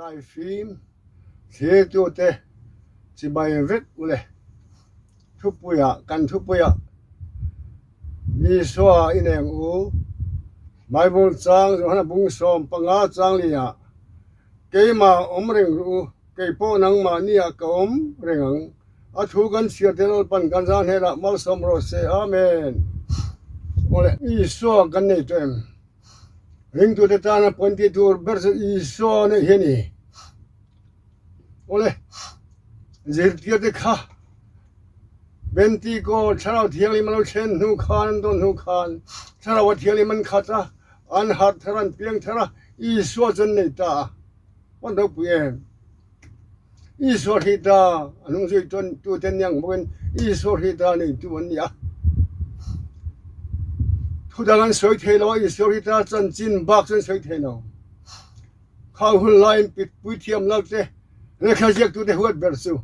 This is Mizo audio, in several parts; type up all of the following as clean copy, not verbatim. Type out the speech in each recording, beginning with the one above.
Daifim thlirtute chibai vek ule. Thupuiah kan thupuiah Isua ineng u. Bible chang Johana bung 15 chang liah keimah awm reng ru u, kei pawh nangmah nia ka awm reng ang. A thu kan chhiar te Lalpan kan zan hnenah malsawm rawh se. Amen. Awle Isua kan nei tawh em? Ringtute tana pawn tih tur ber chu Isua neih hi a ni. Awle, zirtir te kha Pentikaw Thlarau Thianghlim a lo thlen hnu khan an dawn hnu khan Thlarau a Thianghlim an khat a, an harh thar a, an piang thar a, Isua chu an nei ta a. Pawn ropui em? Isua hri ta a hnung zui tawn tute niang bawkin Isua hri ta neitu an ni a. Thu dang an sawi thei lo a, Isua hri ta chanchin bak chu an sawi thei lo. Khang hun laiin puithiam lal te lehkha ziaktute huat ber chu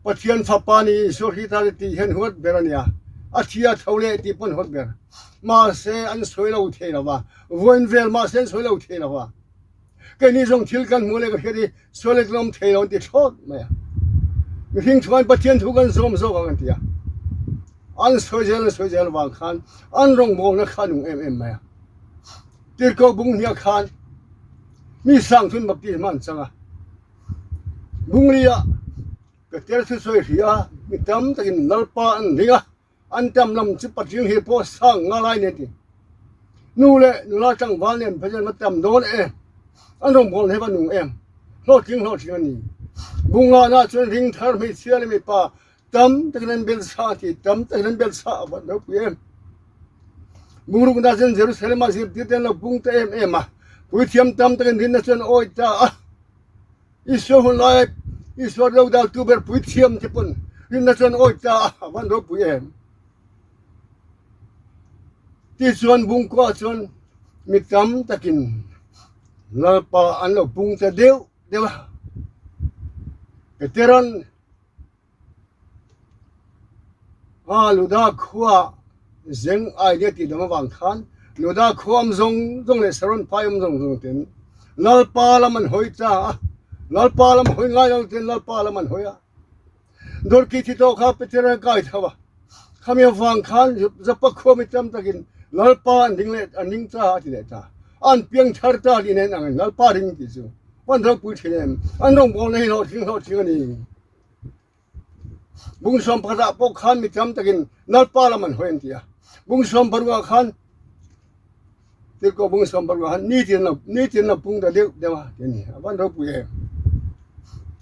Pathian Fapa ni Isua Krista te tih hian huat ber a nia. A thi a tho leh tih pawn huat ber. Mahse an sawi lo thei lo va, vawiin vel mahse an sawi lo thei lo va. Keini zawng thil kan hmuh leh ka hriat hi sawi leh tlawm thei lo an ti thlawt mai a. Mihring chuan Pathian thu kan zawm zawk ang an ti a. An sawi zel an sawi zel vang khan an rawngbawlna kha a nung em em mai a. Tirhkoh bung hniah khan mi sangthun baptisma an chang a. Bunglia Peter thusawi hria mi tam takin Lalpa an ring a, an tam lam chu patling hi pawh sang nga lai nen ti. Nu leh nula tlangval nen phei chuan va tam dawn em, an rawngbawlna hi va nung em, hlawhtling hlawhtling a ni. Bungahna chuan ring thar hmeichhia leh mipa tam takin an bel chhah a ti, tam takin an bel chhah a va ropui em. Bungrukna chuan Jerusalem ah zirtirte an lo pung ta em em a, puithiam tam takin rinna chuan awi ta a. Isua hun laia Isua lo daltu ber puithiam te pawn rinna chuan awi ta a, a van ropui em. Tichuan bungkua chuan mi tam takin Lalpa an lo pung ta deuh deuh a. Peteran A Luda khua zeng idea tih dam avang khan Luda khua awm zawng zawng leh Saron phai awm zawng zawng ten Lalpa lam an hawi ta a, Lalpa lam hawi ngai lo ten Lalpa lam an hawi a. Dorki thi tawh kha Peter a kai tho a, khami avang khan Joppa khua mi tam takin Lalpa an ding leh an ding ta a ti leh ta. An piang thar ta tih nen angin Lalpa ding tih chu an ropui thin em, an rawngbawlna hi hlawhtling hlawhtling a ni. Bung 11 ah pawh khan mi tam takin Lalpa lam an hawi an ti a. Bung 16 ah khan Tirhkoh bung 16 ah khan nitin lo nitin lo pung ta deuh deuh a ti a ni. A van ropui em.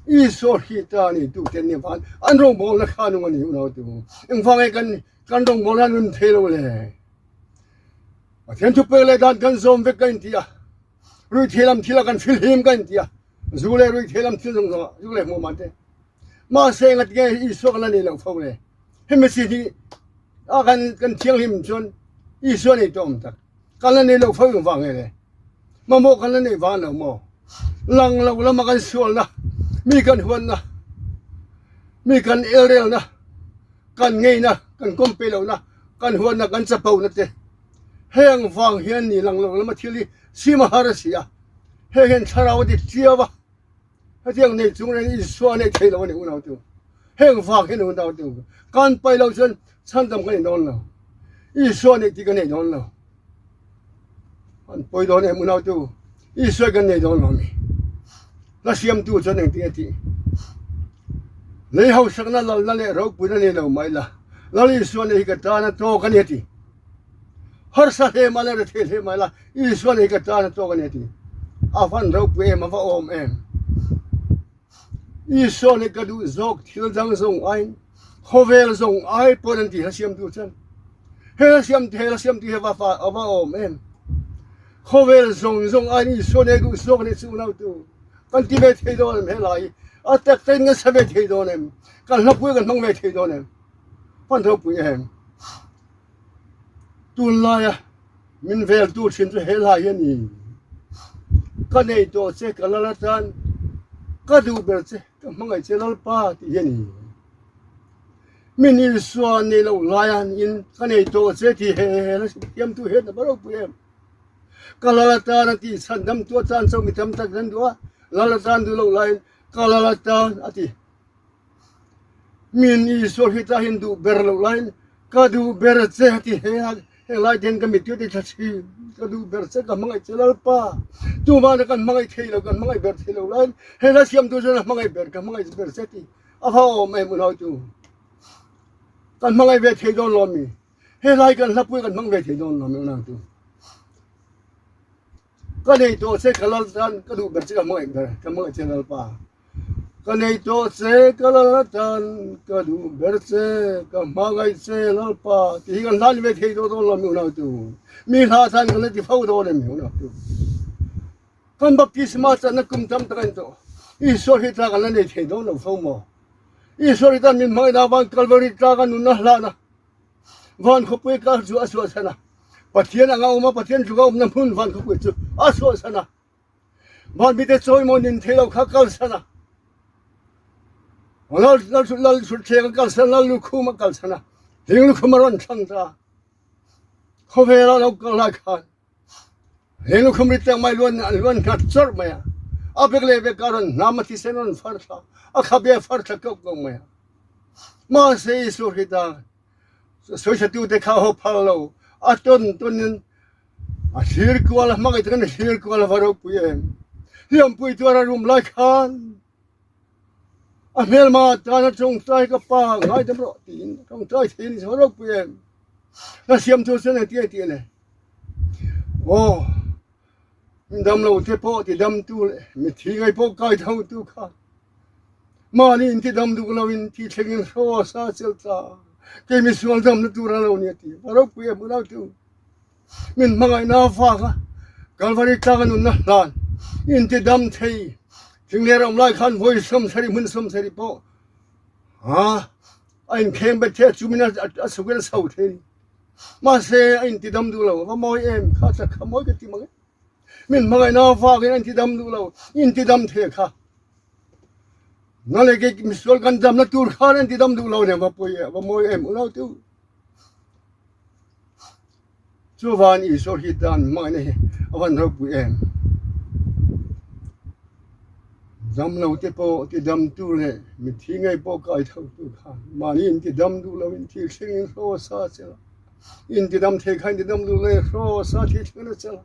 Isua hi ta ni tu ten ni van an rawngbawlna kha nung a ni unau tu. Engvang nge kan kan rawngbawlna nun thei lo le. Pathian thupek leh dan kan zawm vek ka inti a. Ruihthei lam thil a kan hrilhim ka inti a. Zu leh ruihthei lam thil zawng zawng ah zu leh hmuh man te. Mahse ngat nge Isua kan la nei loh fo le. Hemi si hi a kan kan thianghlim chuan Isua nei tawh awm tak. Kan la nei loh fo eng vang nge le. Mamawh kan la nei vang lo maw. Lang lo lama kan sualna, mi kan huanna, mi kan elrelna, kan ngeina, kan kawmpe lohna, kan huanna, kan chapona te. Heng vang hian ni lang lo lama thil hi sim a har a si a. Heng hian thlarau a ti chiau a, hetiang nei chung reng Isua nei thei lo a ni unau tu. Heng vang hian unau tu kan pai lo chuan chhandam kan nei dawn lo. Isua nei tih kan nei dawn lo. An pawi dawn em unau tu. Isua kan nei dawn lo a mi. Hla siamtu chuan engtin a tih? Lei hausakna lalna leh ropuina nei lo mai la, Lal Isua nei hi ka tan a tawk a ni a ti. Harsa hle mai la, rethei hle mai la, Isua nei ka tan a tawk a ni a ti. A van ropui em, a va awm em. Isua nei ka duh zawk thil dang zawng aiin, khawvel zawng ai pawn an ti hla siamtu chuan. He hla siam he hla siamtu hi a va fa a va awm em. Khawvel zawng zawng aiin Isua nei duh zawk a ni chu unautu. Kan ti ve thei dawn em he lai hi? A tak takin kan sa ve thei dawn em? Kan hlapui kan hmang ve thei dawn em? Van ropui em. Tunlaia min veltu thin chu he lai hi a ni. Ka nei tawh che ka lal atan ka duh ber che ka hmangaih che Lalpa tih hi a ni. Min Isua nei loh laia in ka nei tawh che tih he he la thiamtu hian a va ropui em. Ka lal atan a ti. Chhandamtu atan chauh mi tam tak an duh a, lal atan duh loh laiin ka lal atan a ti. Min Isua hi ta hian duh ber loh laiin ka duh ber che a ti he a, heng lai te hian ka mittui te thla thin, ka duh ber che ka hmangaih che Lalpa, tumah na kan hmangaih thei lo, kan hmangaih ber thei lo laiin he hla siamtu chuan a hmangaih ber, ka hmangaih ber che a ti, a va awm em unautu, kan hmangaih ve thei dawn lo ami, he lai kan hlapui kan hmang ve thei dawn lo ami unautu. Ka nei tawh che ka lal tan ka duh ber che ka hmangaih ber, ka hmangaih che Lalpa. Ka nei tawh che ka lal atan ka duh ber che ka hmangaih che Lalpa tih hi kan hlan ve thei tawh dawn lo mi unautu. Mi hla tan kan la ti fo dawn em mi unautu. Kan baptisma channa kum tam tak a ni tawh. Isua hi tla kan la nei thei dawn lo fo maw? Isua hi tan min hmangaihna avang Kalvari tlanga nunna hlana van khawpui kal chu a chhuahsan a. Pathian anga awm a, Pathian tluka awmna hmun van khawpui chu a chhuahsan a. Vanmite chawimaw nin thei lo kha kalsan a, lal lal thutthleng a kalsan, lal lukhum a kalsan a, hling lukhum a rawn thlang ta a. Khawvela lo kal lai khan hling lukhum ri teng mai luan luan nghat chawrh mai a. A bek leh bek a rawn hnam a thisen a rawn far thla, a khabe a far thla kauh kauh mai a. Mahse Isua Krista sawisatute kha a haw phal lo, a tawn tawnin A thlir kual a hmangaih takin a thlir kual a va ropui em. Hliampui tuar a rum lai khan a hmelma tana tawngtai ka pa ngaidam rawh tiin tawngtai thei a ni va ropui em. Hla siamtu chuan engtin a ti le? Aw, damlo te pawh ti damtu leh mithi ngei pawh kai tho tu kha mahni inti dam duh loin thi thlengin hraw sa chelh ta kei misual damna tur a lo ni a ti va ropui em unau tu. Min hmangaihna avanga Kalvari tlanga nunna hlan inti dam thei thingler awm lai khan vawi 70 hmun 70 pawh a inkheng bet thei a chumin a chhukin a chho thei a ni. Mahse a inti dam duh lo va mawi em kha chak kha mawi ka ti mang e. Min hmangaihna avangin a inti dam duh lo inti dam thei kha na leh kei misual kan damna tur khan a inti dam duh lo nen va pawi e va mawi em unau te u. Chuvan Isua hi tan hmangaihna hi a van ropui em? Damlo te pawh ti damtu leh mithi ngei pawh kai tho tu khan mahni in ti dam duh lo in thil thleng in hraw sa che la, in ti dam thei kha in ti dam duh lo in hraw sa thil thleng in a che la.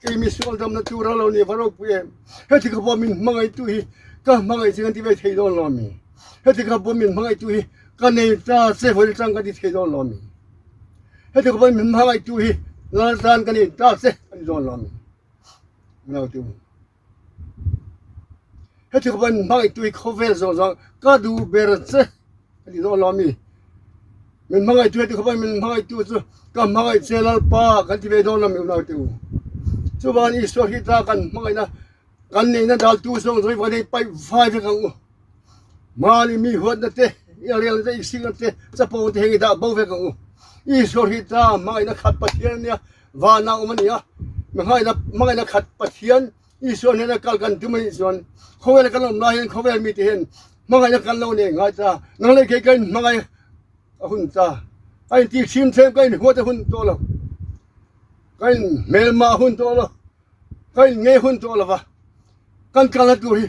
Kei misual damna tur a lo ni va ropui em? Heti kha pawh min hmangaihtu hi ka hmangaih che kan ti ve thei dawn lo mi? Heti kha pawh min hmangaihtu hi ka nei ta che vawi tang ka ti thei dawn lo mi? Heti khawp min hmangaihtu hi lal tan ka nei ta che a ni dawn lo mi? Unautu. Heti khawp min hmangaihtu hi khawvel zawng zawng ka duh ber che a ni dawn lo mi? Min hmangaihtu heti khawp min hmangaihtu chu ka hmangaih che Lalpa kan ti ve dawn lo mi unautu. Chuvan Isua Krista kan hmangaihna kan neihna daltu zawng zawng hi va nei paih vai vek ang u. Mahni mi huatna te, elrelna te, isikna te, chapo te heng i dah bo vek ang u. Isua hi ta hmangaihna khat Pathian a nia, vana awm a ni a. Hmangaihna hmangaihna khat Pathian Isua hnena kal kan tum a nih chuan khawvela kan awm lai hian khawvel mite hian hmangaihna kan lo nei ngai ta. Nang leh kei ka inhmangaih a hun ta. Ka intihchhim thlem ka inhuat a hun tawh lo. Ka inhmelma a hun tawh lo. Ka inngei hun tawh lo va. Kan kalna tur hi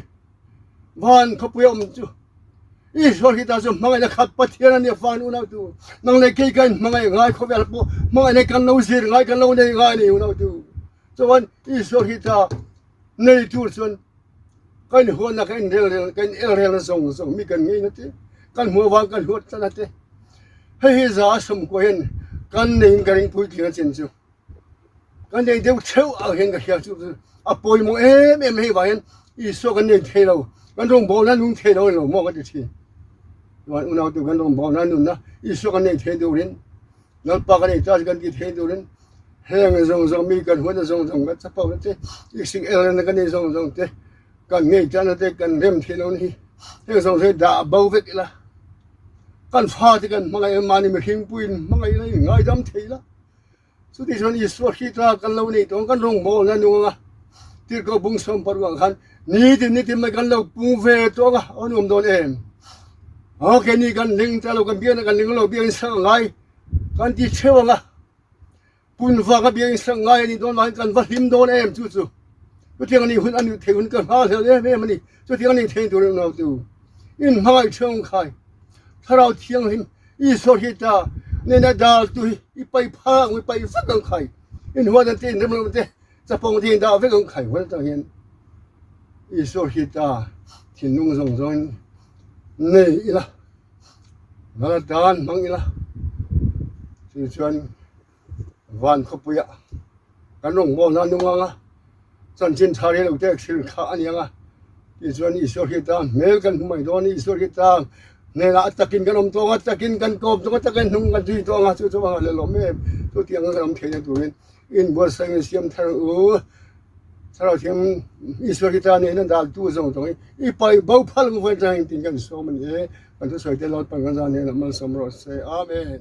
Van khawpui a awm chu Israel hi ta chu hmangaihna khat Pathian a nia van unau tu nang leh kei kan hmangaih ngai khawvel pawh hmangaihna kan lo zir ngai kan lo nei ngai ni unau tu chuan Israel hi ta nei tur chuan kan huatna kan inrel rel kan el relna zawng zawng mi kan ngei na te kan hmuh avang kan huat tlat te hei hi za a sawmkua hian kan neiin ka ring puitling a chin chu. Kan nei deuh theuh ang hian ka hria chu a pawimawh em em hei vang hian Isua kan nei thei lo kan rawngbawlna nung thei lo a ni lo maw ka ti thin. Chuan unau tu kan rawngbawlna nunna Isua kan nei thei turin Lalpa kan nei ta chu kan ti thei turin heng zawng zawng mi kan huatna zawng zawng kan chapo na te ising elna kan nei zawng zawng te kan ngei tana te kan rem thei lo ni hi heng zawng zawng hi dah bo vek ila kan fate kan hmangaih mahni mihring puiin hmangaih ila inngaidam thei ila. Chuti chuan Isua Krista kan lo neih tawng kan rawngbawlna nung anga Tirhkoh bung sawm paruah khan nitin nitin mai kan lo pung ve tawng a, a nuam dawn em? Aw keini kan ling ta lo kan biakna kan ling lo biakin sak a ngai kan ti theuh ang a. Pun vanga biakinn sak ngai a nih dawn vangin kan va hlim dawn em chu chu. Chutiang a nih hun a nih theih hun ka nghal hlel em em a ni. Chutiang a nih theih tur in autu in hmangaih ṭheuh khai. Thlarau Thianghlim Isua hi ta nena dal tu hi i pai phak ang i pai vek ang khai. In huat ang te in rem lo te chapawng te in dah vek ang khai huan atang hian Isua hi ta thinlung zawng zawng in nei ila. Nala dan hmang ila chu chuan van khawpuia kan rawngbawlna a nung ang a, chanchin tha rei lo te thil kha a ni ang a, tichuan Isua Krista hmel kan hmu mai dawn a, Isua Krista hnenah a takin kan awm tawng a, takin kan kawm tawng a, takin hnung kan zui tawng a, chu chu a hlelawm em, chutiang a kan awm theihna turin inbuatsaih in siam thar ang u. Thlarau Thiang Isua Krista nen a daltu zawng zawng hi i paih bo phal ang vawi atangin tin kan sawm a ni e. Kan thusawi te Lalpan kan zan hnenah malsawm rawh se. Amen.